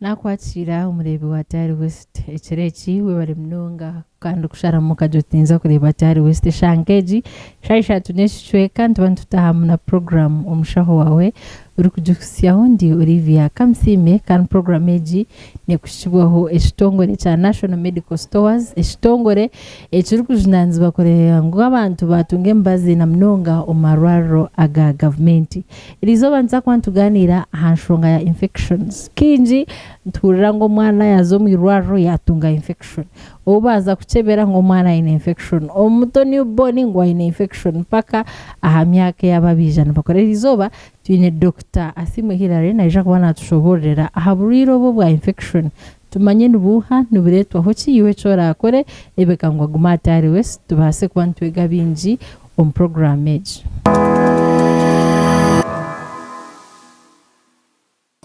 Naakwakiira omureebi wa Tari West ekiro eki, webare munonga kandi kusharamu okagira oti ninza kureeba Tari West eshaaha nk'egi, shaaha ishatu n'ekicweka nituba nitutaahamu na puroguraamu Omushaho Waawe orikugikuhitsyaho ndi Olivia Kamusiime kandi puroguraamu egi neekuhikibwaho ekitongore kya National Medical Stores, ekitongore ekirikujunaanizibwa kureeba ngu abantu baatunga emibazi na munonga omu marwariro aga gavumenti. Eriizooba nituza kuba nitugaaniira aha nshonga ya infections. Kaingi nituhurira ngu omwana yaaza omu irwariro yaatunga infection. Obu baaza kukyebera ngu omwana aine infection. Omuto new born ngu aine infection mpaka aha myaka ei ababaija nibakora. Eriizooba twine Dokita Asiimwe Hillary naija kuba naatushoboororera aha burwaire obu obwa infection. Tumanye nibuuha, nibureetwaho ki, iwe eki oraakore, reebeka ngu agume ataariwe tubaase kuba nitwega bingi omu puroguraamu egi.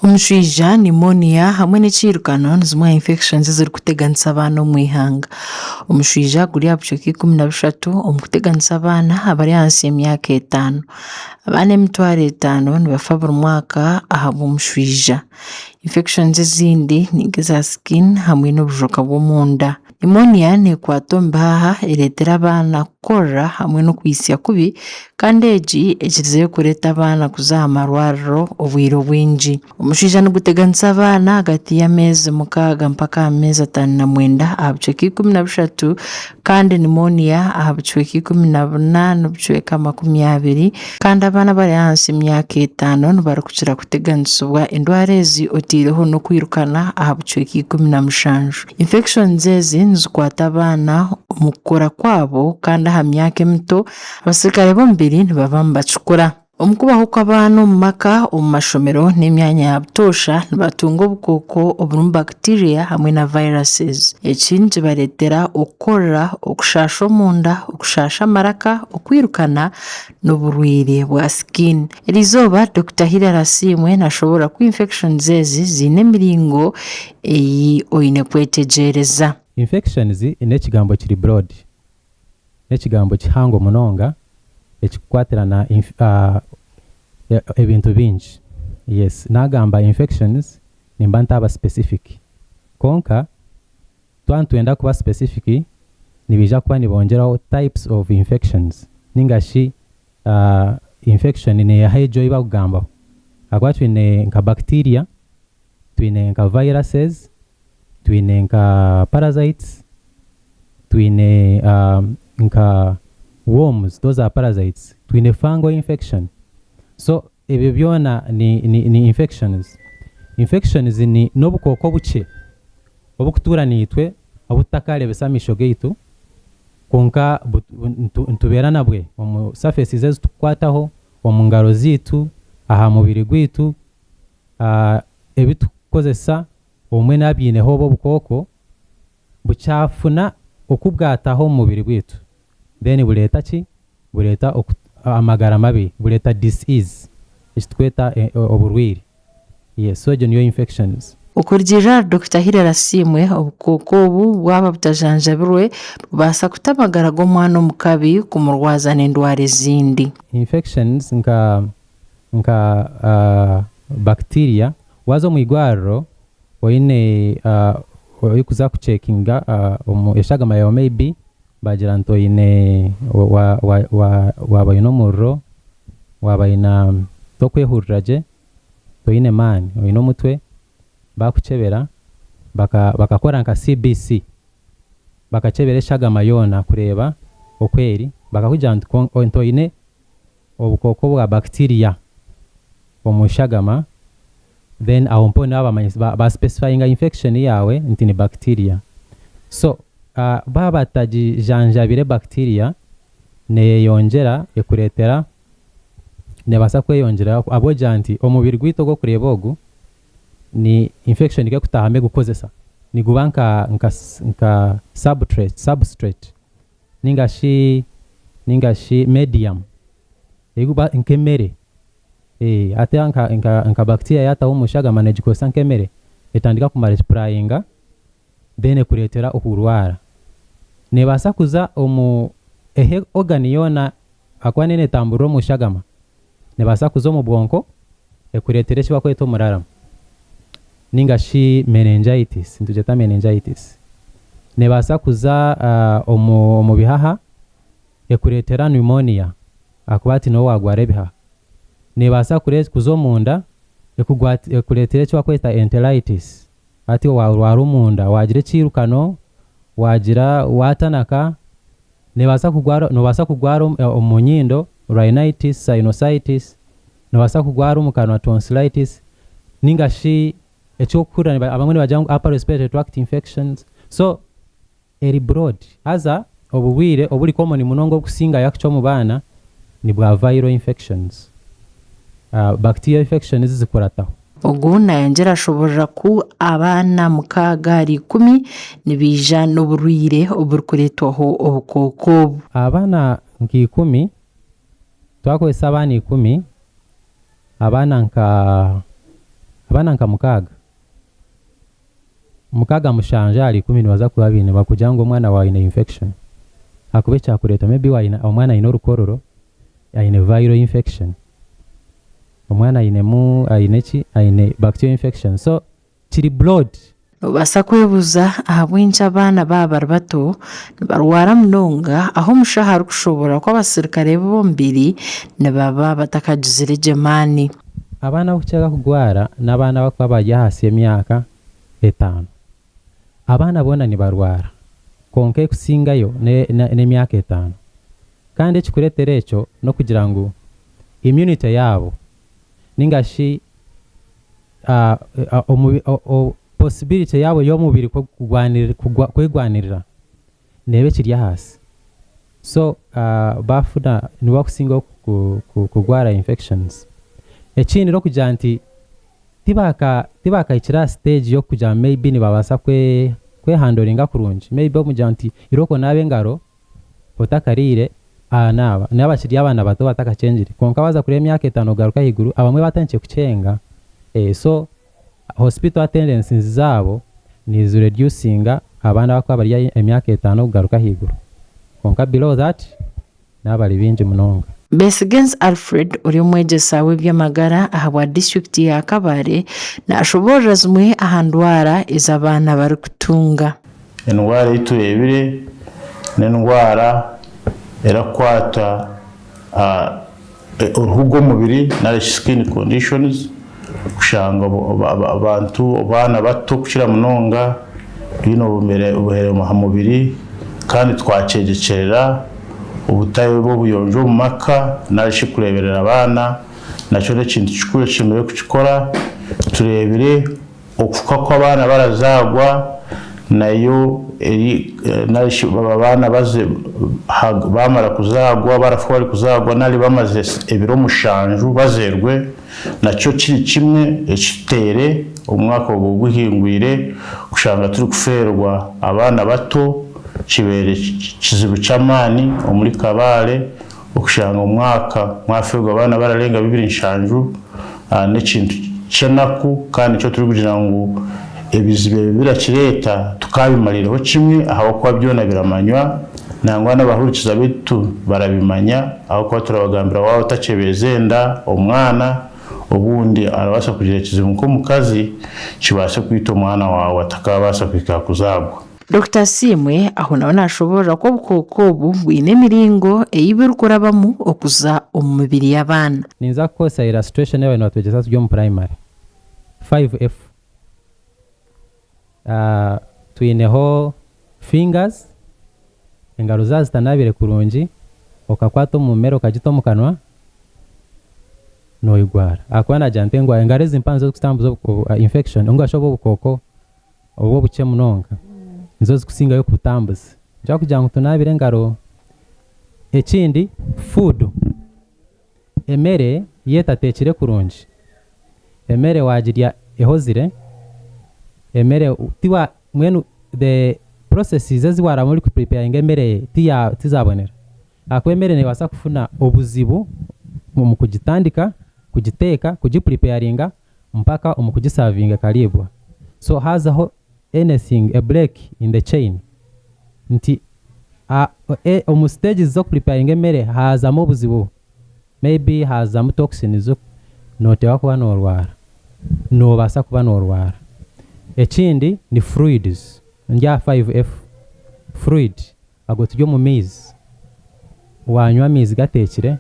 Omushwija, pneumonia hamwe n'ekiirukano ni zimwe aha infections ezirikuteganisa abaana omu ihanga. Omushwija guri aha bucweka 13 omu kuteganisa abaana abari ahansi y'emyaka etaano. Abaana 5000 nibafa buri mwaka ahabw'omushwija. Infections ezindi ni nk'eza skin hamwe n'obujoka bw'omunda. Pneumonia neekwata omu bihaha ereetera abaana kukorora hamwe n'okwitsya kubi kandi egi ekirizeyo kureeta abaana kuza aha marwariro obwire obwingi. Omushaija niguteganisa abaana ahagati y'ameezi mukaaga mpaka aha meezi 59 aha bucweka 13 kandi pneumonia aha bucweka 14 obucweka 20 kandi abaana abari ahansi y'emyaka etaano nibarikukira kuteganisibwa endwara ezi otaireho n'okwirukana aha bucweka 17. Infections ezi nizikwata abaana omu kukura kwabo kandi aha myaka emito abaserukare b'omubiri nibaba nibakikura. Omu kubaho kw'abaana omu maka, omu mashomero n'emyanya ya butoosha nibatunga obukooko oburimu bacteria hamwe na viruses. Eki nikibareetera okukorora, okushaasha omunda, okushaasha amaraka, okwirukana n'oburwaire bwa skin. Eriizooba, Dokita Hillary Asiimwe nashoboorora ku infections ezi ziine emiringo ei oine kwetegyereza. Infections n'ekigambo kiri broad, n'ekigambo kihango munonga ekikukwatirana ebintu bingi. Yes, nagamba infections nimba ntaaba specific kwonka Twaba nitwenda kuba specific, nibaija kuba nibongyeraho types of infections ninga shi infection neeha egyo ei barikugambaho. Ahakuba twine nka bacteria, twine nka viruses, twine nka parasites, twine nka worms those are parasites, twine fungal infection. So ebyo byona ni infections. Infections n'obukooko obukye obukutuura naitwe obu tutakareebesa amaisho gaitu kwonka nitubeera nabwe omu surfaces ezi turikukwataho, omu ngaro zaitu, aha mubiri gwaitu, ebi turikukozesa obumwe naaba abyineho obwo obukooko bukyafuna oku bwataaha omu mubiri gwaitu then bureeta ki? Bureeta amagara mabi, bureeta disease eki turikweta oburwaire. Yes, so egyo niyo infections. Okurugiirira ahari Dokita Hillary Asiimwe, obukooko obu bwaba butajanjabirwe bubaasa kuta amagara g'omwana omu kabi kumurwaza n'endwara ezindi. Infections nka nka bacteria, waaza omu irwariro oine orikuza kucekinga eshagama yaawe may be baagira nti oine waaba oine omuriro, waaba oine torikwehurira gye, toine maani, oine omutwe, baakukyebera bakakora nka CBC, bakakyebera eshagama yoona kureeba oku eri, bakakugira nti oine obukooko bwa bacteria omu shagama, then aho mpaho niho bamanyisa ba specifyinga infection yaawe nti ni bacteria. So baaba batagijanjabire bacteria neyeyongyera ekureetera nebaasa kweyongyera ahabw'okugira nti omubiri gwaitu ogu orikureeba ogu ni infection ekutahamu egukozesa niguba nka nka substrate ninga shi ninga shi medium erikuba nk'emere hati nka bacteria yataho omu shagama negikozesa nk'emere etandika ku multiplyinga then ekureetera okurwara. Nebaasa kuza omu ehe organ yoona ahakuba neyo netamburira omu shagama, nebaasa kuza omu bwonko ekureetere eki barikweta omuraramo. Ninga shi meningitis, nitugyeta meningitis. Neebaasa kuza omu omu bihaha ekureetera pneumonia ahakuba hati niho waagwara ebihaha. Neebaasa kuza omunda ekureetere eki barikweta enteritis. Hati waarwara omunda, waagira ekiirukano, waagira waatanaka, neebaasa kugwara noobaasa kugwara omu nyindo rhinitis, sinusitis, noobaasa kugwara omu kanwa tonsillitis, ninga shi eky'okuhurira abamwe nibagira ngu upper respiratory tract infections. So eri broad. Haza oburwaire oburi common munonga obukusingayo kucwa omu baana ni bwa viral infections. Bacterial infections zikurataho. Ogu nayongyera ashoborora ku abaana 6 ahari 10 nibaija n'oburwaire oburikureetwaho obukooko obu. Abaana nka 10, twakozesa abaana 10, abaana nka abaana nka 6, 6 7 ahari 10 nibaza kuba baine bakugira ngu omwana waawe aine infection ahakuba ekyakureetwa maybe omwana aine orukororo, aine viral infection, omwana ainemu aine ki aine bacterial infection so kiri broad. Noobaasa kwebuuza ahabw'enki abaana baaba bari bato nibarwara munonga ahu omushaho arikushoboorora ku abasirikare b'omubiri nibaba batakagizire gye maani. Abaana abakukira kugwara n'abaana abarikuba bari ahansi y'emyaka etaano. Abaana boona nibarwara kwonka erikusingayo n'emyaka etaano. Kandi ekirikureetera ekyo n'okugira ngu immunity yaabo ninga shi possibility yaabo y'omubiri kwegwanirira neeba ekiri ahansi. So baafuna nibo bakusingayo kurwara infections. Ekindi n'okugira nti tibakahikire aha stage y'okugira ngu maybe nibabaasa kwehandoringa kurungi. Maybe omugira nti irooko onaaba engaro otakariire, naaba. Nabo bakiri abaana bato batakakyengire. Kwonka waaza kureeba emyaka etaano kugaruka ahaiguru, abamwe batandikire kukyenga. So hospital attendances zaabo nizireducinga abaana abarikuba bari emyaka etaano kugaruka ahaiguru. Kwonka below that, nabo bari baingi munonga. Besigensi Alfred ori omwegyesa w'eby'amagara ahabwa disiturikiti ya Kabale nashoboorora zimwe aha ndwara ezi abaana barikutunga. Endwara ei tureebire n'endwara erakukwata oruhu rw'omubiri nari shi skin conditions kushanga abantu abaana bato kukira munonga baine obuhere aha mubiri kandi twakyegyekyerera obutabe bw'obuyonjo omu maka nari shi kureeberera abaana nakyo n'ekintu kikuru ekishemereire kukikora tureebire Okufa kw'abaana barazaarwa nayo eri nari shi abaana baamara kuzaarwa barafa barikuzaarwa nari bamaze ebiro mushanju bazairwe nakyo kiri kimwe ekituteire omwaka ogwo guhingwire kushanga turikufeerwa abaana bato kibaire kizibu ky'amaani omuri Kabale okushanga omwaka mwafeerwa abaana bararenga 27 n'ekintu ky'enaku kandi nikyo turikugira ngu ebizibu ebi birakireeta tukaabimarireho kimwe ahabw'okuba byona biramanywa nangwa n'abahurikiza baitu barabimanya ahabw'okuba turabagambira waaba otakyebeeza enda omwana obundi arabaasa kugira ekizibu nk'omukazi kibaase kwita omwana waawe atakaabaasa kuhika aha kuzaarwa. Dokita Asiimwe aho nawe nashoboorora ku obukooko obu bwine emiringo ei burikurabamu okuza omu mibiri y'abaana. Ninza kukozesa illustration ei baabaire nibatwegyesa turi omu primary. 5F. Twineho fingers, engaro zaaba zitanaabire kurungi, okakwata omu mere okagita omu kanwa, noigwara. Ahakuba naagira nti engaro ezi mpango nizo zirikutambuza infection ninga shi obukooko obu obukye munonga nizo zikusingayo kubutambuza. Nikyo barikugira ngu tunaabire engaro. Ekindi food, emere yaaba etateekire kurungi, emere waagirya ehozire, emere tiwa mbwenu the processes ezi waaraba orikupuripeyaringa emere tizabonera ahakuba emere neebaasa kufuna obuzibu omu kugitandika, kugiteeka, kugipuripeyaringa mpaka omu kugisavinga ekariibwa. So haazaho anything, a break in the chain nti omu stages z'okupreparinga emere haazamu obuzibu maybe haazamu toxins nooteekwa kuba noorwara, noobaasa kuba noorwara. Ekindi ni fluids, ndi aha 5F, fluid ago turi omu maizi, wanywa amaizi gateekire,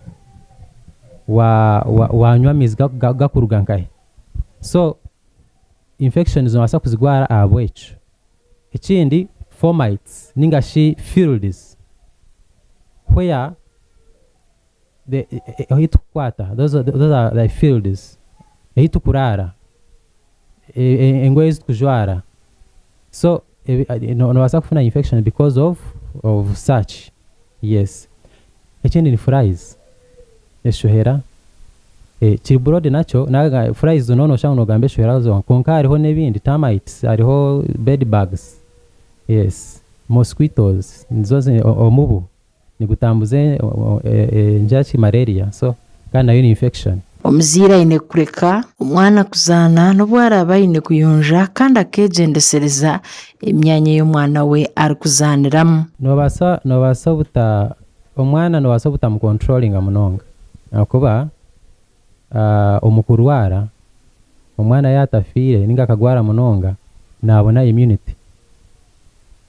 wanywa amaizi gakuruga nkahi. So infections nobaasa kuzigwara ahabw'ekyo. Ekindi fomites ninga shi fields where the ahu tukukwata those are those are the fields ahu tukuraara engoye ezi tukujwara so nobaasa kufuna infection because of of such yes. Ekindi ni flies eshohera kiri broad nakyo flies noba noshusha ngu nogamba eshohera zonka kwonka hariho n'ebindi termites hariho bed bugs yes mosquitoes nizo omubu nigutambuza enjaki malaria so kandi nayo ni infection. Omuzaire aine kureka omwana kuzaana n'obu araabe aine kuyonja kandi akeegyendesereza emyanya ei omwana we arikuzaaniramu. Noobaasa noobaasa obuta omwana noobaasa obutamukonturoringa munonga ahakuba omu kurwara omwana yaaba atafiire ninga akagwara munonga naabona immunity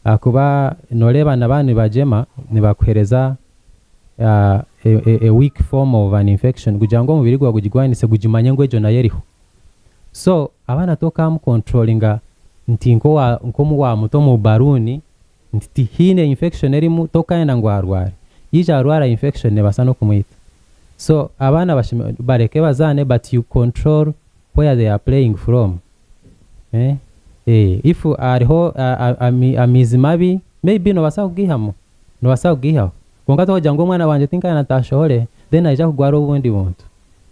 ahakuba nooreeba na baaba nibagyema nibakuheereza a weak form of an infection kugira ngu omubiri gwawe gugirwanise gugimanye ngu egyo nayo eriho. So abaana tokamukonturoringa nti nk'omu waamuta omu baruuni nti tihaine infection erimu tokayenda ngu arware. Yaija arwara infection neebaasa n'okumwita. So abaana bareke bazaane but you control where they are playing from. If hariho amaizi mabi maybe noobaasa kugaihamu, noobaasa kugaihaho. Kwonka tokugira ngu omwana wangye tinkayenda nti ashohore then naija kugwara obundi buntu.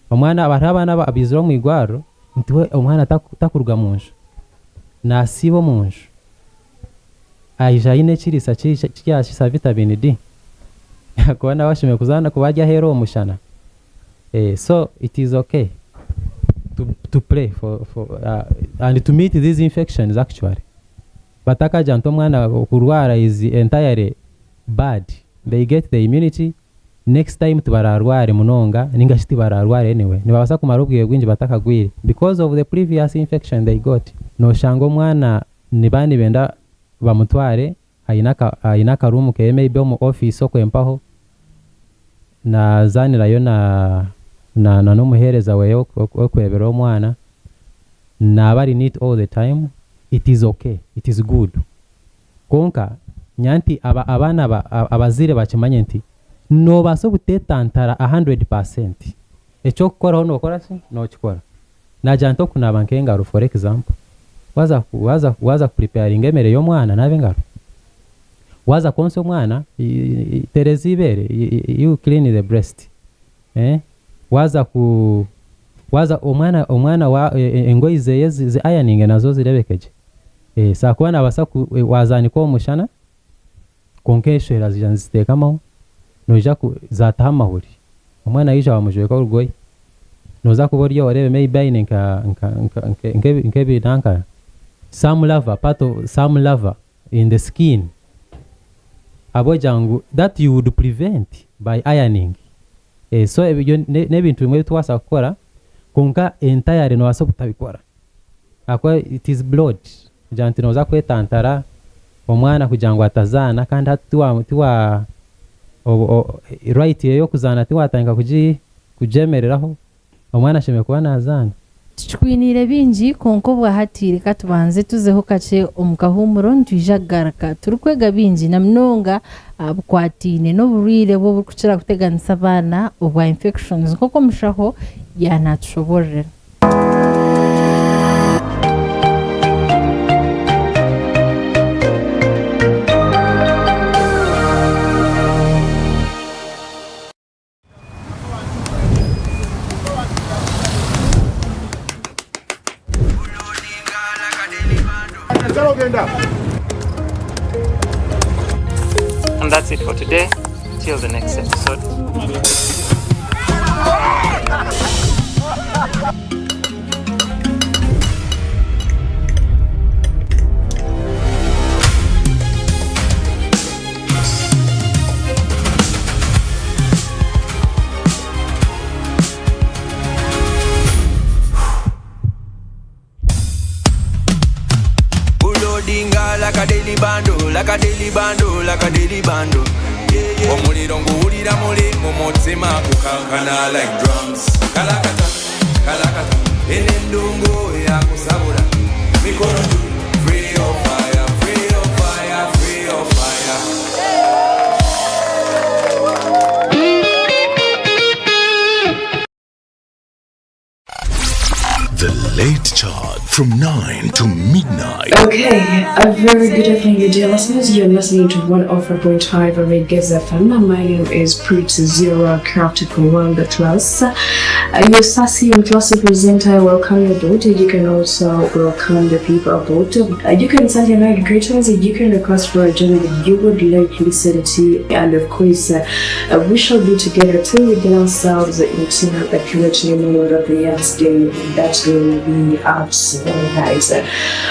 Omwana hariho abaana abaizire omu irwariro nti we omwana takuruga munju, nasiiba omunju aija aine ekiriisa kya vitamin D ahakuba nawe ashemereire kuzaana kuba ari aheeru omu mushana. So it is okay to play for for and to meet these infections actually. Batakagira nti omwana kurwara is entirely bad, they get the immunity next time tibararware munonga ninga shi tibararware anyway. Nibabaasa kumara obwire bwingi batakagwire because of the previous infection they got. Noshanga omwana nibaba nibenda bamutware aine akaruumu keye maybe omu office okwe mpaho nazaanirayo na n'omuheereza weye orikureeberera omwana naaba ari neat all the time it is okay it is good kwonka nyowe nti abaana abazaire bakimanye nti noobaasa obuteetantara 100% eky'okukoraho nookora ki nookikora. Naagira nti okunaaba nk'engaro for example waaza waaza waaza kupreparinga emere y'omwana naaba engaro, waaza kwontsya omwana tereeza eibeere you clean the breast waaza ku waaza omwana omwana wa engoyi zeeye zi ironinge nazo zireebeke gye so ahakuba naabaasa ku waazaanika omu mushana kwonka eshwera ziija niziteekamaho noija ku zaataho amahuri omwana yaija waamujweka orugoye nooza kuba ori oreebe maybe aine nka nka nka nk'ebi nanka some larva part of some larva in the skin ahabw'okugira ngu that you would prevent by ironing so ebyo n'ebintu bimwe ebi tukubaasa kukora kwonka entirely noobaasa obutabikora ahakuba it is broad kugira nti nooza kwetantara omwana kugira ngu atazaana kandi hati tiwa tiwa right ye y'okuzaana tiwatandika kugyemereraho omwana ashemereire kuba nazaana. Tukikwiniire bingi kwonka obwahati reka tubanze tuzeho kakye omu kahuumuro nitwija kugaruka turikwega bingi na munonga aha bikwataine n'oburwaire obu oburikukira kuteganisa abaana obwa infections nk'oku omushaho yaanatushoboororera. And that's it for today. Till the next episode. like a daily bundle, like a daily bundle, like a daily bundle. Yeah, yeah. Omuliro nguwulira muli mu mutima gukankana like drums. Kalakata, kalakata, eno endungu eyakusabula. Mikono juu, free your fire, free your fire, free your fire. The Late Chart from 9 to midnight. Okay, a very good evening, you dear listeners. You're listening to 104.5 Reggae FM. My name is Pretty Zero Crafted for World Class. Your sassy and classy presenter, welcome your daughter. You can also welcome the people aboard. You can send your night greetings. You can request for a journey that you would like to listen to. And of course, we shall be together till we get ourselves into the great new world of the next day. That will be absolutely nice.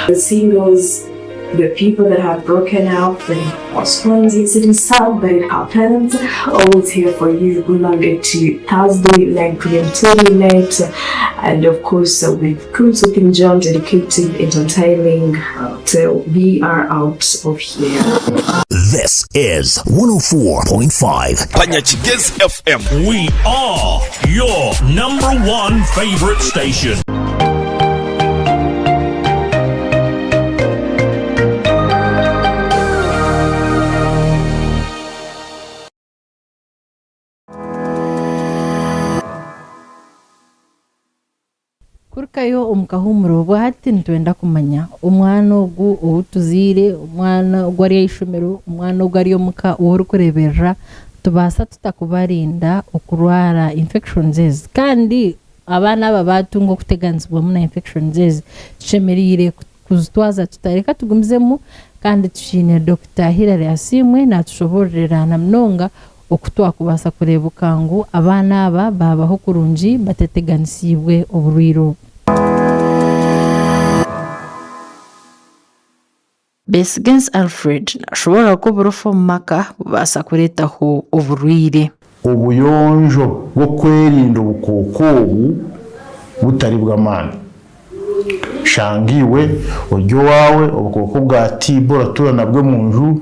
The singles, the people that have broken up, the postpones, it is sad, but it happens. Always here for you. Good Monday to Thursday, 9 p.m. till midnight. And of course, with Cool John, dedicated, entertaining, till we are out of here. This is 104.5 Panyakigezi FM. We are your number one favorite station. Kurukayo omu kahuumuro obwo hati nitwenda kumanya omwana ogu ou tuzaire, omwana ogu ari aha ishomero, omwana ogu ari omuka ou orikureeberera, nitubaasa tuta kubarinda okurwara infections ezi? Kandi abaana aba baatunga okuteganisibwamu na infections ezi, tushemereire kuzitwaza tuta? Reka tugumizemu kandi tukiine Dokita Hillary Asiimwe naatushoboororera na munonga oku twakubaasa kureebuka ngu abaana aba baabaho kurungi bateteganisiibwe oburwaire obu. Besigensi Alfred nashoboorora ku oburofa omu maka bubaasa kureetaho oburwaire. Obuyonjo bw'okwerinda obukooko obu butari bw'amaani. Shanga iwe ori owaawe obukooko bwa TB oratuura nabwo omu nju,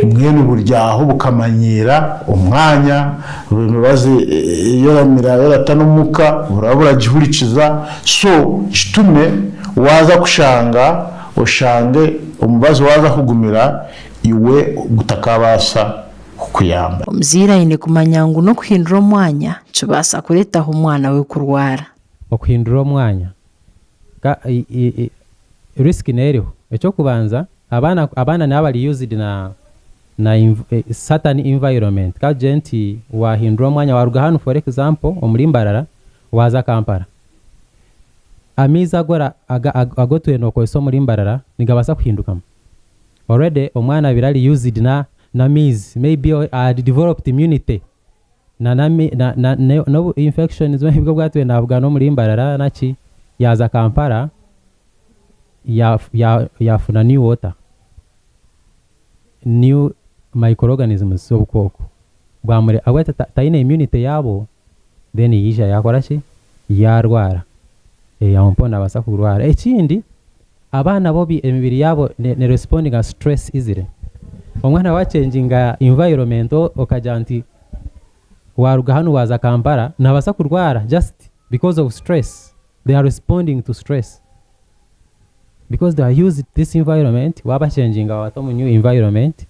mbwenu buri aho bukamanyiira omwanya, emibazi ei oramira ei orata n'omuka buraba buragihurikiza so kitume waaza kushanga oshange omubazi waaza kugumira iwe gutakabaasa kukuyamba. Omuzaire aine kumanya ngu n'okuhindura omwanya kibaasa kureetaho omwana we kurwara. Okuhindura omwanya ka risk neeriho. Eky'okubanza abaana abaana nibaba bari used na na certain environment. Ka tugire nti waahindura omwanya waaruga hanu for example omuri Mbarara waaza Kampala. Amaizi agu ora agu otwire nookozesa omuri Mbarara nigabaasa kuhindukamu. Already omwana abaire ari used na n'amaizi maybe had developed immunity na na n'obu infections maybe obu atwire naabugana omuri Mbarara naki yaaza Kampala yaafuna new water, new microorganisms obukooko bwamure ahabw'okuba taine immunity yaabwo then yaija yaakora ki yaarwara aho mpaho naabaasa kurwara. Ekindi abaana bo emibiri yaabo ne respondinga stress easily. Omwana waachenginga environment okagira nti waaruga hanu waaza Kampala naabaasa kurwara just because of stress. They are responding to stress because they are used to this environment waabachenginga waabata omu new environment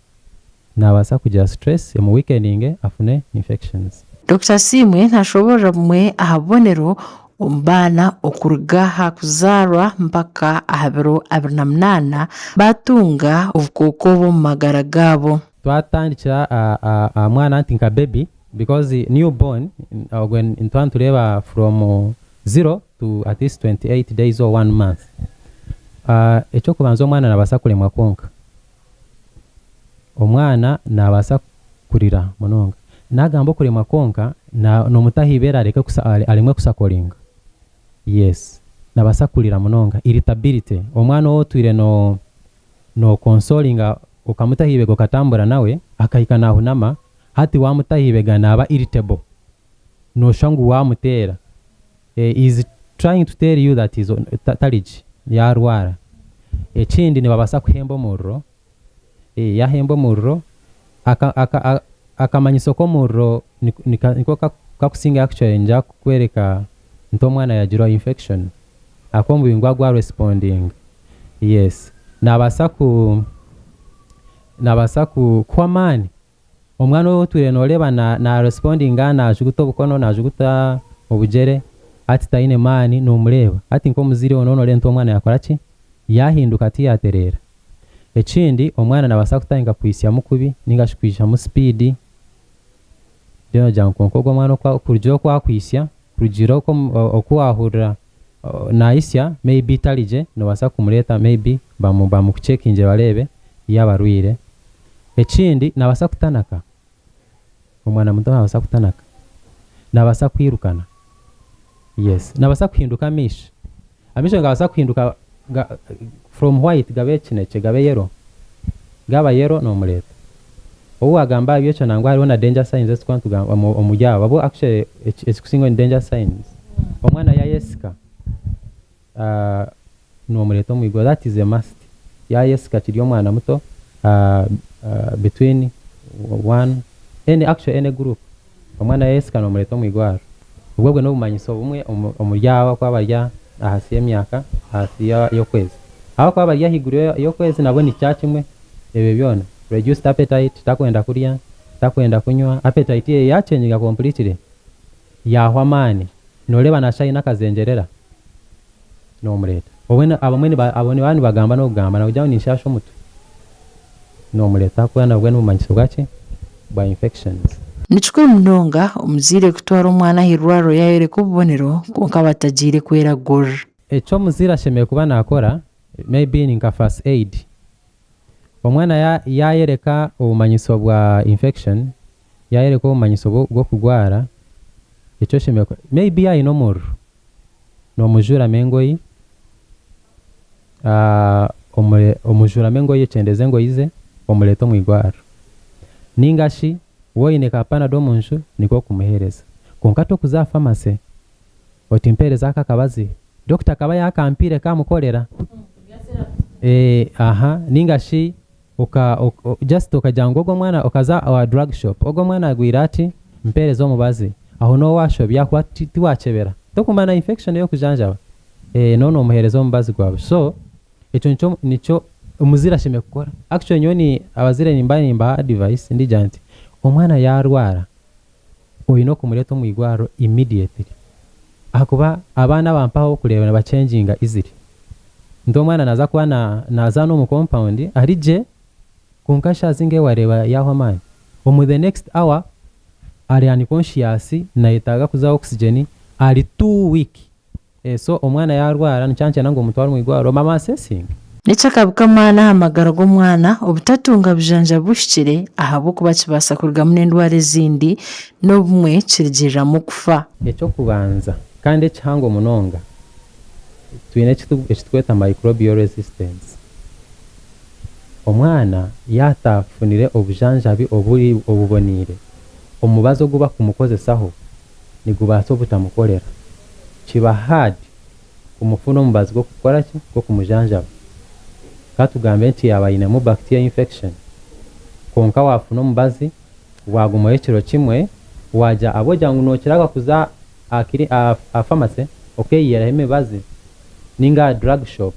naabaasa kugira stress emu weakeninge afune infections. Dokita Asiimwe nashoboorora bumwe aha bubonero omu baana okuruga aha kuzaarwa mpaka aha biro 28 baatunga obukooko obu omu magara gaabo. Twatandikira aha mwana nti nka baby because new born ogwe nituba nitureeba from zero to at least 28 days or one month. Eky'okubanza omwana naabaasa kuremwa kwonka. Omwana naabaasa kurira munonga. Naagamba okuremwa kwonka noomuta aha ibeere areke aremwe kusucklinga. Yes, naabaasa kurira munonga. Irritability, omwana ou otwire no nooconsolinga okamuta aha ibega okatambura nawe akahika naahunama, hati waamuta aha ibega naaba irritable. Nooshusha ngu waamuteera. He is trying to tell you that he's tarigye, yaarwara. Ekindi nibabaasa kuhemba omuriro, yaahemba omuriro aka aka a akamanyiso k'omuriro niko kakusingayo actually niinyija kukworeka nti omwana yaagira infection ahakuba omubiri niguba gwa respondinga. Yes, naabaasa ku naabaasa kuhwa amaani. Omwana ou otwire nooreeba na respondinga naajuguta obukono naajuguta obugyere hati taine maani noomureeba. Hati nk'omuzaire nooba nooreeba nti omwana yaakora ki? Yaahinduka tiyaatereera. Ekindi omwana naabaasa kutandika kwitsyamu kubi nainga shi kwitsyamu sipiidi then ogira ngu kwonka ogu omwana kurugiirira oku akwitsya, kurugiirira oku waahurira naayitsya maybe tari gye noobaasa kumureeta maybe bamukuceekingye bareebe yaaba arwaire. Ekindi naabaasa kutanaka, omwana muto naabaasa kutanaka, naabaasa kwirukana, yes, naabaasa kuhinduka amaisho, amaisho nigabaasa kuhinduka from white gabe kinekye gabe yellow, gaaba yellow noomureeta. Obu waagamba aha by'ekyo nangwa hariho na danger signs ezi turikuba nitugamba omuri abo, abu actually ekirikusingayo ni danger signs, omwana yaayesika nomureeta omu iguru that is a must yayesika akiri omwana muto between one any actually any group omwana yayesika nomureeta omu igwariro obwo obwo nobumanyiso bumwe omuri abo abakuba bari ahansi yemyaka ahansi yokwezi abakuba bari ahaiguru yokwezi nabo nikyakimwe ebyo byona reduced appetite takwenda kurya takwenda kunywa appetite ye yachenjinga completely yahwa amaani Nooreeba naashusha aine akazengyerera, noomureeta. Obwe abamwe abo nibaba nibagamba n'okugamba nakugira ngu ninshaasha omutwe. Noomureeta ahakuba nabwo n'obumanyiso bwa ki? Bwa infections. Ni kikuru munonga omuzaire kutwara omwana aha irwariro yaayoreka obubonero kwonka batagiire kweragurira. Eki omuzaire ashemereire kuba naakora maybe ni nka first aid. Omwana yaayoreka obumanyiso bwa infection, yaayoreka obumanyiso bw'okurwara, eki oshemereire kukora, maybe yaaba aine omuriro, noomujuuramu engoyi, omujuuramu engoyi okyendeeze engoyi ze, omureete omu irwariro. Nainga shi waaba oine ka panado omu nju, nikwo kumuheereza. Kwonka tokuza aha pharmacy oti mpeereza aka akabazi, dokita akaba yaakampaire kaamukorera. Aha, nainga shi Oka just okagira ngu ogu omwana okaza owa drug shop ogu omwana agwire ati mpereza omubazi aho noba washobya ahakuba tiwakyebera tokumanya na infection eyokujanjaba noba nomuhereza omubazi gwa busha so ekyo nikyo nikyo omuzaire ashemereire kukora actually nyowe ni abazaire nimba nimbaha advice ndigira nti omwana yarwara oyine okumureta omwirwariro immediately ahakuba abaana aba mpaho okureeba nibachenjinga easily. Nti omwana naaza kuba naazaana omu compound ari gye kwonka shaaha zingahi wareeba yaahwa amaani. Omu the next hour ari unconscious nayetaaga kuza aha oxygen ari too weak. So omwana yaarwara nikyo nikyenda ngu omutware omu irwariro bamu assessinge. N'eky'akabi k'amaani aha magara g'omwana obutatunga bujanjabi buhikire ahabw'okuba kibaasa kurugamu n'endwara ezindi n'obumwe kirugiriramu okufa. Eky'okubanza kandi ekihango munonga, twine eki turikweta microbial resistance. Omwana yaatafunire obujanjabi oburi obuboneire, omubazi ogu barikumukozesaho nigubaasa obutamukorera. Kiba hard kumufuna omubazi gw'okukora ki? Gw'okumujanjaba. Ka tugambe nti yaaba ainemu bacteria infection, kwonka waafuna omubazi waagumaho ekiro kimwe, waagya ahabw'okugira ngu nookira kuza aha pharmacy okeeyihaho emibazi nainga aha drug shop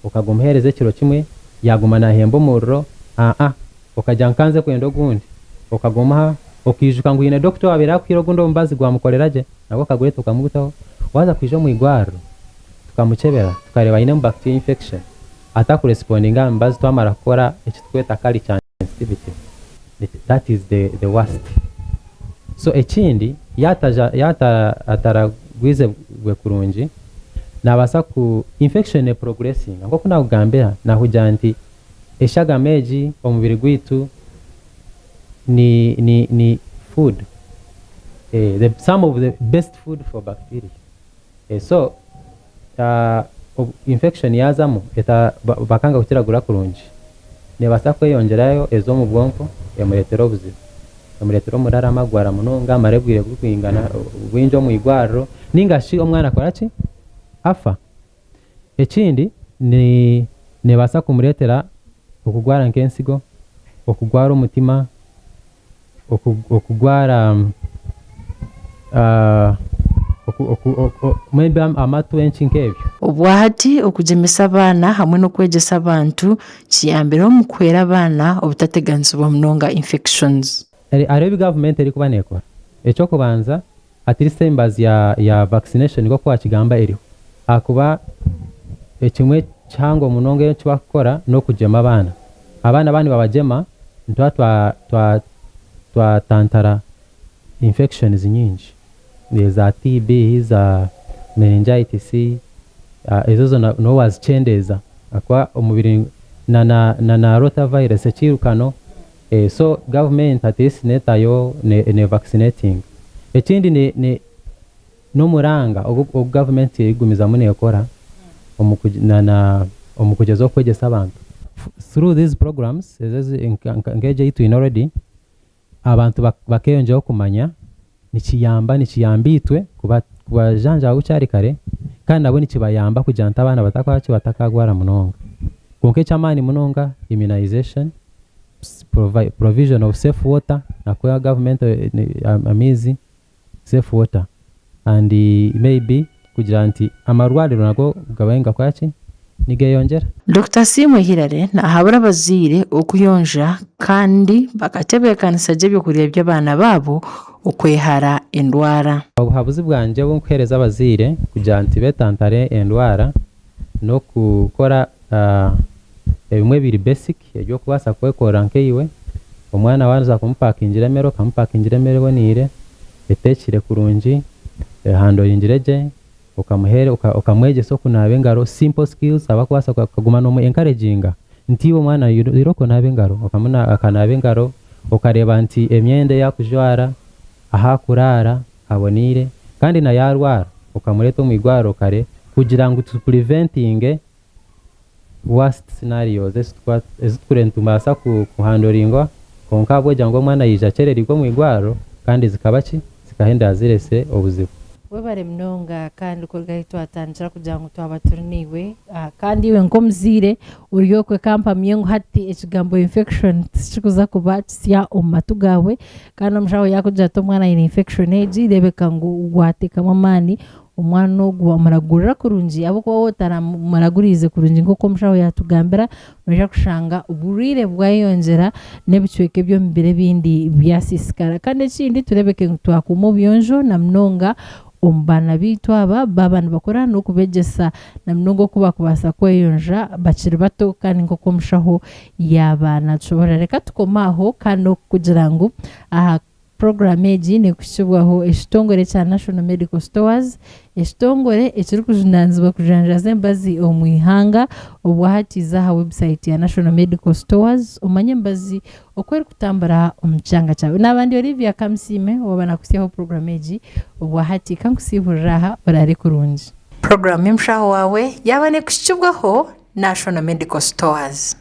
okagumuheereza ekiro kimwe yaaguma naahemba omuriro aa okagira ngu ka nze kwenda ogundi okagumuha okaijuka ngu haine dokita owaabaire akuhaire ogundi omubazi gwamukorera gye nabwo okagureeta okamutaho waaza kwija omu irwariro tukamukyebera tukareeba ainemu bacteria infection atakurespondinga aha mibazi twamara kukora eki turikweta culture sensitivity that is the worst so ekindi yaaba ataragwize gwe kurungi nabaasa ku infection ne progressinga nkoku nakugambira nakugira nti eshagama egi omubiri gwaitu ni ni food some of the best food for bacteria so infection yaazamu bakanga kukiragura kurungi neebaasa kweyongyerayo eze omu bwonko emureetere obuzibu, emureetere omurarama agwara munonga amare obwire burikwingana bwingi omu irwariro nainga shi omwana akora ki? Afa. Ekindi ni. Neebaasa kumureetera okugwara nk'ensigo, okugwara omutima, okugwara maybe amatu enki nk'ebyo. Obwahati okugyemesa abaana hamwe n'okwegyesa abantu kiyambire omu kuhwera abaana obutateganisibwa munonga infections. Hariho ebi gavumenti erikuba neekora. Eky'okubanza, at least emibazi ya vaccination nk'oku waakigamba eriho ahakuba ekimwe kihango munonga eki barikukora n'okugyema abaana. Abaana baaba nibabagyema nituba twatantara infections nyingi eza TB, za meningitis, ezo zoona nooba waazikyendeeza ahakuba omubiri na rota virus ekiirukano So government at least netayo ne vaccinatinga. Ekindi n'omuranga ogu government erikugumizamu nekora omu kugyezaho kwegyesa abantu. Through these programs nk'egi ei twine already, abantu bakeyongyeraho kumanya, nikiyamba nikiyamba itwe kubajanjaba bukyari kare kandi nabo nikibayamba kugira nti abaana batakoraki batakagwara munonga. Kwonka eky'amaani munonga immunization. provision of safe water nakuha government amaizi safe water and maybe kugira nti amarwariro nago gabe nigakora ki nigeyongyera. Dokita Asiimwe Hillary nahabura abazaire okuyonja kandi bakatebeekanisa gye ebyokurya by'abaana baabo okwehara endwara. Obuhabuzi bwangye obu nkuheereza abazaire kugira nti betantare endwara n'okukora ebimwe ebiri basic eby'okubaasa kwekorera nkaiwe, omwana waaza kumupakingira emere okamupakingira emere eboneire, eteekire kurungi, ehandoringire gye, okamwegyesa okunaaba engaro, simple skills abakubaasa kuguma noomu encouraginga nti iwe mwana irooko onaabe engaro, akanaaba engaro, okareeba nti emyenda ei akujwara, ahu akuraara aboneire kandi na yaarwara okamureeta omu irwariro kare kugira ngu tu preventinge worst scenarios ezi turikureeba nitubaasa kuhandoringwa kwonka ahabw'okugira ngu omwana yaija akyereriirwe omu irwariro kandi zikaba ki? Zikahendera zireetsire obuzibu. Webare munonga kandi kuruga ahi twatandikira kugira ngu twaba turi naiwe kandi iwe nk'omuzaire ori okwe kampamye ngu hati ekigambo infection tikirikuza kuba kisya omu matu gaawe Kandi omushaho yaakugira ati omwana aine infection egi, reebeka ngu waateekamu amaani omwana ogu wamuragurira kurungi ahabw'okuba waaba otaramuraguriize kurungi nk'oku omushaho yaatugambira, noija kushanga oburwaire bwayeyongyera n'ebicweka eby'omubiri ebindi byasiisikara. Kandi ekindi tureebeke ngu twakuuma obuyonjo na munonga omu baana baitu aba baaba nibakura n'okubegyesa na munonga oku baakubaasa kweyonja bakiri bato kandi nk'oku omushaho yaaba natushoboorora. Reka tukome aho kandi n'okukugira ngu aha puroguraamu egi neekuhikibwaho ekitongore kya National Medical Stores, ekitongore ekirikujunaanizibwa kujanjaaza emibazi omu ihanga. Obwahati za aha website ya National Medical Stores omanye emibazi oku erikutambura omu kyanga kyawe. Naaba ndi Olivia Kamusiime owaaba naakuhitsyaho puroguraamu egi obwahati. Ka nkusiiburire aha oraare kurungi. Puroguraamu y'omushaho waawe yaaba neekuhikibwaho National Medical Stores.